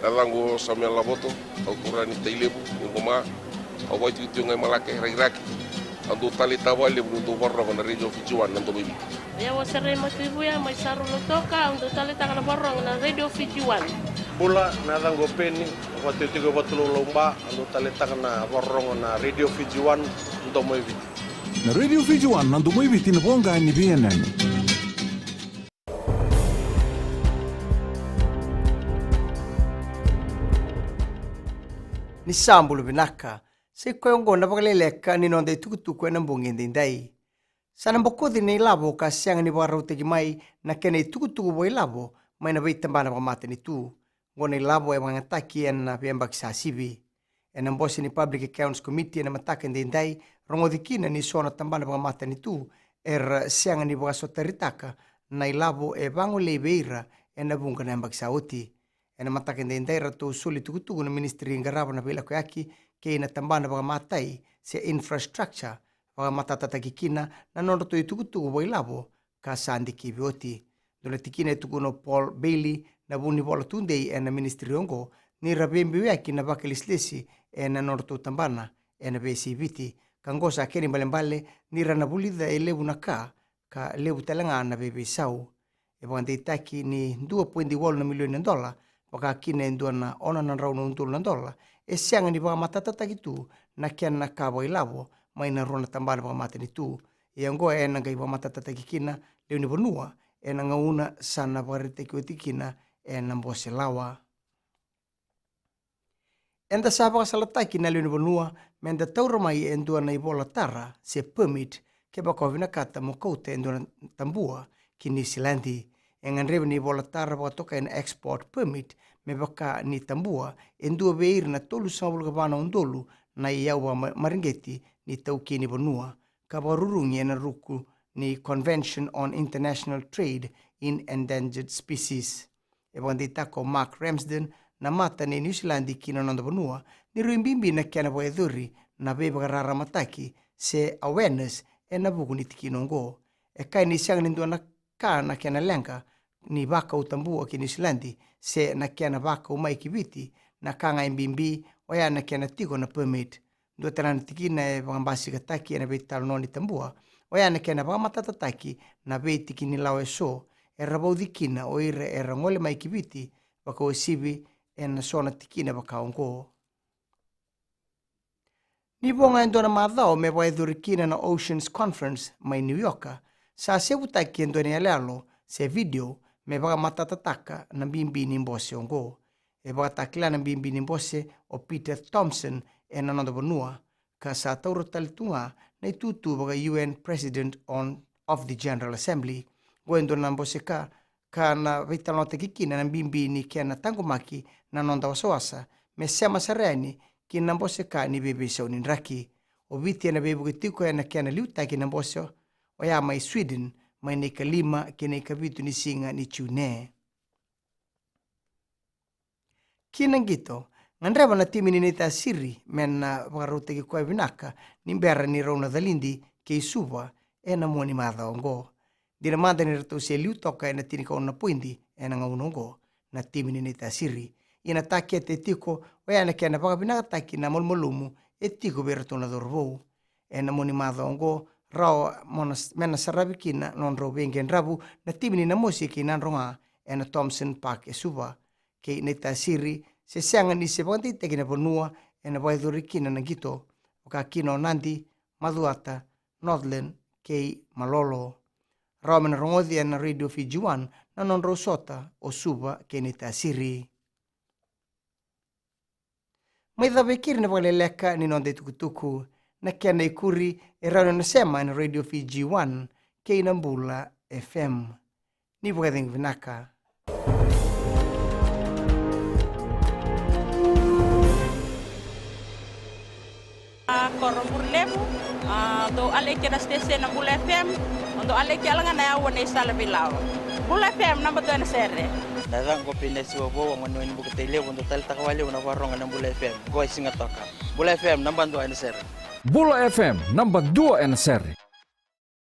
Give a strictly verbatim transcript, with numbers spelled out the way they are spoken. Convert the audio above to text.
Yacaqu o Samuel Lavoto, au turaga ni Tailevu, ni Goma. Au vakaitikotiko ga i Malake, Rakiraki. Au dau taleitaka vakalevu niu dau vakarorogo na Radio Fiji One, na Domo i Viti. Au o Serei Matuivuya mai Saru, Lautoka, au dau taleitaka na vakarorogo na Radio Fiji One. Bula, na yacaqu o Peni, au vakaitikotiko e Vatulaulau, Ba, au dau taleitaka na vakarorogo na Radio Fiji One, na Domo i Viti. Na Radio Fiji One, na Domo i Viti, na voqa ni veiyanuyanu. Ni sa bula vinaka. Sa i koya oqo na vakaleleka ni noda itukutuku ena bogi edaidai. Sa na bokoci na ilavo ka sega ni vakarautaki mai na kena itukutuku vakailavo mai na veitabana vakamatanitu. Oqo na ilavo e vakayagataki ena veiyabaki sa sivi. Ena bose ni Public Accounts Committee ena mataka edaidai, rogoci kina ni so na tabana vakamatanitu era sega ni vakasotaritaka na ilavo e vagolei vei ira ena vuqa na yabaki sa oti. Ena mataka edaidai, ratou soli tukutuku na ministry qarava na veilakoyaki kei na tabana vakamatai se infrastructure, vakamatatataki kina na nodratou itukutuku vakailavo ka sa dikevi oti. Dua na tikina e tukuna o Paul Bailey, na vunivola tudei ena ministry oqo, ni ra veibiuyaki na vakalesilesi ena nodratou tabana ena veiyasai Viti. Ka oqo sa kena ibalebale ni ra na vulica e levu na ka, ka levu tale ga na veiveisau. E vakadeitaki ni dua poidi walu na milioni na dola, vaka kina e dua na ono na drau na udolu na dola, e sega ni vakamatatataki tu na kena ka vakailavo mai na rua na tabana vakamatanitu. Ia oqo ena qai vakamatatataki kina lewe ni vanua ena gauna sa na vakaraitaki oti kina ena bose lawa. Eda sa vakasalataki na lewe ni vanua meda taura mai e dua na ivola tara se permit kevaka o vinakata mo kauta e dua na tabua ki Niusiladi. E gadrevi na ivola tara vakatokai na export permit me vaka ni tabua e dua vei ira na tolusagavulu ka va na udolu na iyau vakamareqeti ni taukei ni vanua, ka vakarurugi ena ruku ni Convention on International Trade in Endangered Species. E vakadeitaka o Mark Ramsden, na mata ni Niusiladi ki na noda vanua, ni rui bibi na kena vakayacori na veivakararamataki se awareness ena vuku ni tikina oqo. E kaya ni sega ni dua na ka na kena leqa ni vakau tabua ki Niusiladi se na kena vakau mai ki Viti, na ka ga e bibi oya na kena tiko na permit. Dua tale na tikina e vakabasikataki ena veitalanoa ni tabua, oya na kena vakamatatataki na veitiki ni lawa eso era vauci kina o ira era gole mai ki Viti, vakauasivi ena so na tikina vaka oqo. Ni vo ga e dua na macawa me vakayacori kina na Oceans Conference mai New York, sa sevutaki e dua na iyaloyalo se video me vakamatatataka na bibi ni bose oqo. E vakatakila na bibi ni bose o Peter Thomson ena noda vanua, ka sa taura tale tu ga na itutu vaka U N President on, of the General Assembly. Oqo e dua na bose ka, ka na veitalanoataki kina na bibi ni kena taqomaki na noda wasawasa me sema sara yani ki na bose ka ni veiveisau ni draki. O Viti ena veivuke tiko ena kena liutaki na bose oya mai Sweden mai na ikalima ki na ikavitu ni siga ni June. Ki na qito, gadreva na timi ni Naitasiri me na vakarautaki koya vinaka ni bera ni rau na calidi kei Suva ena mua ni macawa oqo. Dina mada ni ratou se liu toka ena tinikaono na poidi ena gauna oqo na timi ni Naitasiri. Ia na takete e tiko oya na kena vakavinakataki na malumalumu e tiko vei iratou na cauravou. Ena mua ni macawa oqo, rawa mo na, me na saravi kina nodrau veiqedravu na timi ni Namosi kei Nadroga ena Thomson Park e Suva. Kei Naitasiri, se sega ni se vakadeitaki na vanua ena vakayacori kina na qito, vaka kina o Nadi, Macuata, Northland kei Malolo. Rawa me na rogoci ena Radio Fiji One na nodrau sota o Suva kei Naitasiri. Mai cava e keri na vakaleleka ni noda itukutuku, na kena ikuri e rawa ni na sema ena Radio Fiji One kei na Bula F M. Ni vakacegu vinaka. A, ko Roburu Levu, a, dou aleki na station na Bula F M, o dou aleki yala ga na yawa nei sala veilawa. Bula F M, naba dua ena sere. Na yacaqu o Peni Siwavou, o gone ni Bukatai Levu, dou taleitaka vakalevu na varogo na Bula F M. Qo e Sigatoka. Bula F M, naba dua ena sere. Bula F M, naba dua ena sere.